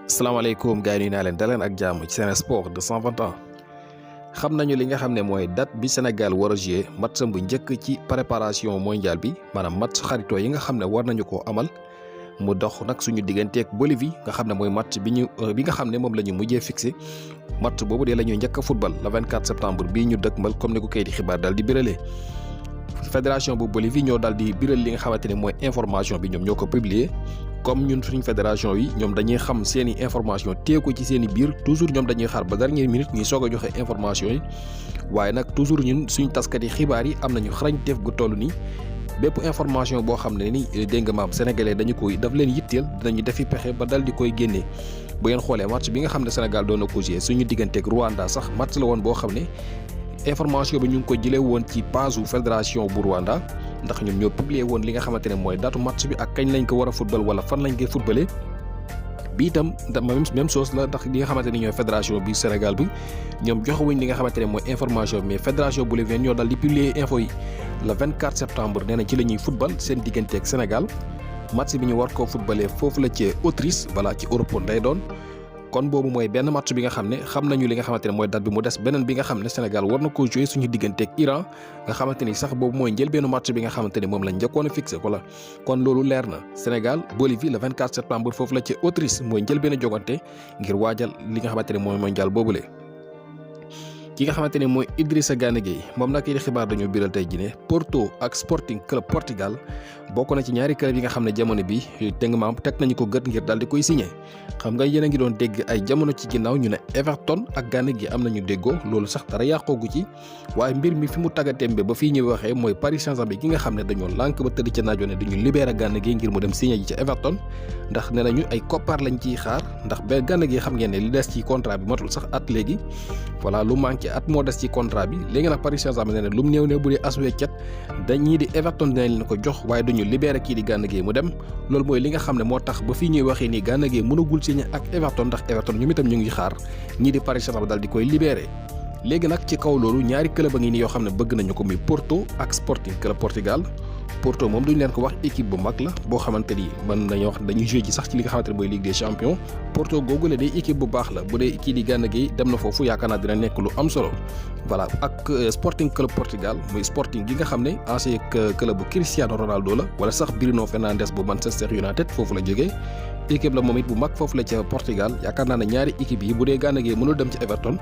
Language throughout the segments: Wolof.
salaamaaleykum gars yi nuyu naa leen daleen ak jàmm ci Sen Sport 220 ans xam nañu li nga xam ne mooy date bi Sénégal war a jouer match bu njëkk ci préparation mondial bi maanaam match xaritoo yi nga xam ne war nañu koo amal mu dox nag suñu digganteeg Bolivie nga xam ne mooy match bi nga xam ne moom la ñu mujjee fixé match boobu de la ñuy njëkk a football le 24 septembre bii ñu dëkkmal comme ni ko kayiti xibaar daal di biralee. fédération bu Bolivie ñoo daal di biral li nga xamante ne mooy information bi ñoom ñoo ko publier comme ñun suñu fédération yi ñoom dañuy xam seen i information téye ko ci seen i biir toujours ñoom dañuy xaar ba dernière minute ñuy soog a joxe information yi waaye nag toujours ñun suñu taskati xibaar yi am nañu xarañteef gu toll nii bépp information boo xam ne ni dégg nga maam sénégalais dañu koy daf leen yitteel dinañu defi pexe ba dal di koy génnee bu ngeen xoolee match bi nga xam ne Sénégal doon na ko jouer suñu digganteeg Rwanda sax match la woon boo xam ne information bi ñu ngi ko jëlee woon ci page fédération bu Rwanda ndax ñoom ñoo publier woon li nga xamante ne mooy datu match bi ak kañ lañ ko war a football wala fan lañ koy footballé bi itam même chose la ndax li nga xamante ne ñooy fédération bi Sénégal bi ñoom joxewuñ li nga xamante ne mooy information bi mais fédération bolivienne ñoo dal di publier info yi le 24 septembre nee na ci la ñuy football seen diggante ak Sénégal match bi ñu war koo footballé foofu la ci Autriche voilà ci Europe lay doon. kon boobu mooy benn match bi nga xam ne xam nañu li nga xamante ne mooy date bi mu des beneen bi nga xam ne Sénégal war na koo joué suñu digganteeg Iran nga xamante ni sax boobu mooy njëlbeenu match bi nga xamante ne moom lañ njëkkoon a fixé ko la kon loolu leer na Sénégal Bolivie le 24 septembre foofu la ci Autriche mooy njëlbeenu jogante ngir waajal li nga xamante ne mooy mondial boobule. ki nga xamante ne mooy Idrissa Gana Gueye moom nag yi xibaar dañoo biral tey ji ne Porto ak Sporting Club Portugal bokk na ci ñaari club yi nga xam ne jamono bi dégg nga maam teg nañu ko gët ngir daal di koy signé xam nga yéen a ngi doon dégg ay jamono ci ginnaaw ñu ne Everton ak Gana Gueye am nañu déggoo loolu sax dara yàqoogu ci waaye mbir mi fi mu taggatémbe ba fii ñuy waxee mooy Paris Saint-Germain gi nga xam ne dañoo lànk ba tëdd ca naajoo ne dañu libéré Gana Gueye ngir mu dem signé ji ca Everton ndax ne nañu ay koppar lañ ciy xaar ndax ba Gana Gueye xam ngeen ne li des ci contrat bi matul sax at léegi voilà lu manqué at moo des ci contrat bi léegi nag Paris Saint-Germain ne lu mu néew ne bu dee as weccet dañii di Everton dinañ leen ko jox waaye duñu libéré kii di Gana Gueye mu dem loolu mooy li nga xam ne moo tax ba fii ñuy waxee nii Gana Gueye mënagul signé ak Everton ndax Everton ñoom itam ñu ngi xaar ñii di Paris Saint-Germain daal di koy libéré léegi nag ci kaw loolu ñaari club a ngi nii yoo xam ne bëgg nañu ko muy Porto ak Sporting Club Portugal Porto moom duñu leen ko wax équipe bu mag la boo xamante ni mën nañoo wax dañuy joué ci sax ci li nga xamante ne mooy Ligue des Champions Porto googu la day équipe bu baax la bu dee kii di Gana Gueye dem na foofu yaakaar naa dina nekk lu am solo voilà ak Sporting Club Portugal muy Sporting gi nga xam ne ancien club bu Cristiano Ronaldo la wala sax Bruno Fernandes bu Manchester United foofu la jógee équipe la moom it bu mag foofu la ca Portugal yaakaar naa ne ñaari équipe yi bu dee Gana Gueye mënul dem ci Everton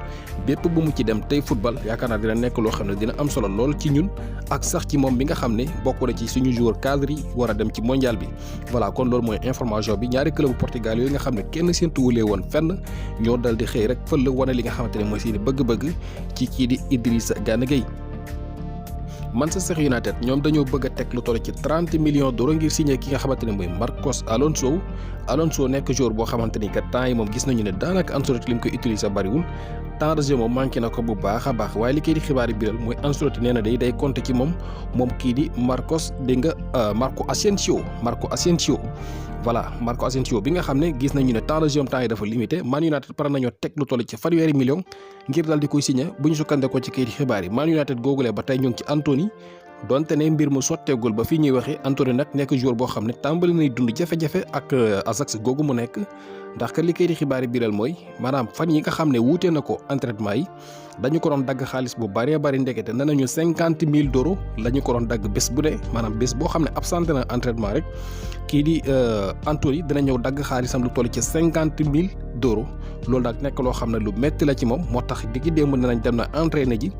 bépp bu mu ci dem tey football yaakaar naa dina nekk loo xam ne dina am solo lool ci ñun ak sax ci moom bi nga xam ne bokk na ci suñu joueur cadre yi war a dem ci mondial bi voilà kon loolu mooy information bi ñaari club bu Portugal yooyu nga xam ne kenn séentuwulee woon fenn ñoo dal di xëy rek fël wane li nga xamante ne mooy seeni bëgg-bëgg ci kii di Idrissa Gana Gueye Manchester United ñoom dañoo bëgg a teg lu toll ci 30 millions d'euros ngir signé ki nga xamante ne mooy Marcos Alonso nekk joueur boo xamante ni kat temps yi moom gis nañu ne daanaka Ancelotti li mu koy utiliser bariwul temps de jeu moom manqué na ko bu baax a baax waaye li koy di xibaar yi biral mooy Ancelotti nee na day compter ci moom kii di Marco Asensio voilà Marco Asensio bi nga xam ne gis nañu ne temps de jeu temps yi dafa limité Man United pare nañoo teg lu toll ci fanweeri millions ngir dal di koy signé bu ñu sukkandekoo ci kayiti xibaar yi Man United googulee ba tey ñu ngi ci Anthony donte ne mbir mu sotteegul ba fii ñuy waxee Anthony nag nekk joueur boo xam ne tàmbali nay dund jafe-jafe ak Ajax googu mu nekk ndax que li kayiti xibaar yi biral mooy maanaam fan yi nga xam ne wuutee na ko entraînement yi dañu ko doon dagg xaalis bu bëree bëri ndekete nee nañu 50 000 € la ñu ko doon dagg bés bu dee maanaam bés boo xam ne absenté na entraînement rek kii di Anthony dina ñëw dagg xaalisam lu toll ci 50 000 € loolu nag nekk loo xam ne lu metti la ci moom moo tax diggi démb ne nañ dem na entraîné ji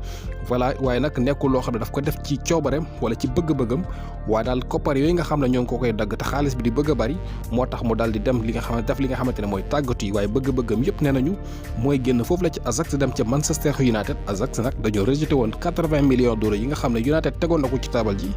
voilà waaye nag nekkul loo xam ne daf ko def ci coobareem wala ci bëgg-bëggam waaye daal koppar yooyu nga xam ne ñoo ngi ko koy dagg te xaalis bi di bëgg a bëri moo tax mu daal di dem li nga xam ne def li nga xamante ne mooy tàggatu yi waaye bëgg-bëggam yëpp nee nañu mooy génn foofu la ci Ajax dem ca Manchester United Ajax nag dañoo rejeté woon 80 millions d'euros yi nga xam ne United tegoon na ko ci taabal ji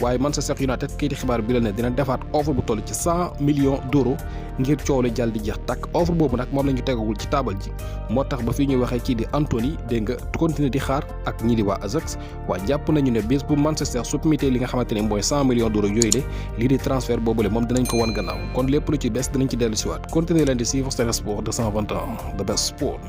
waaye Manchester United kayiti xibaar bi la ne dina defaat offre bu toll ci 100 millions d'euros ngir coow li jàll di jeex takk offre boobu nag moom la ñu tegagul ci taabal ji moo tax ba fii ñuy waxee kii di Anthony dégg nga continuer di xaar ak ñi di waa Ajax waaye jàpp nañu ne bés bu Manchester submité li nga xamante ne mooy 100 millions d'euros yooyu de lii di transfert boobule moom dinañ ko wan gannaaw kon lépp lu ci bees dinañ ci dellu siwaat continuer leen di suivre Sen Sport 220 ans the best sport.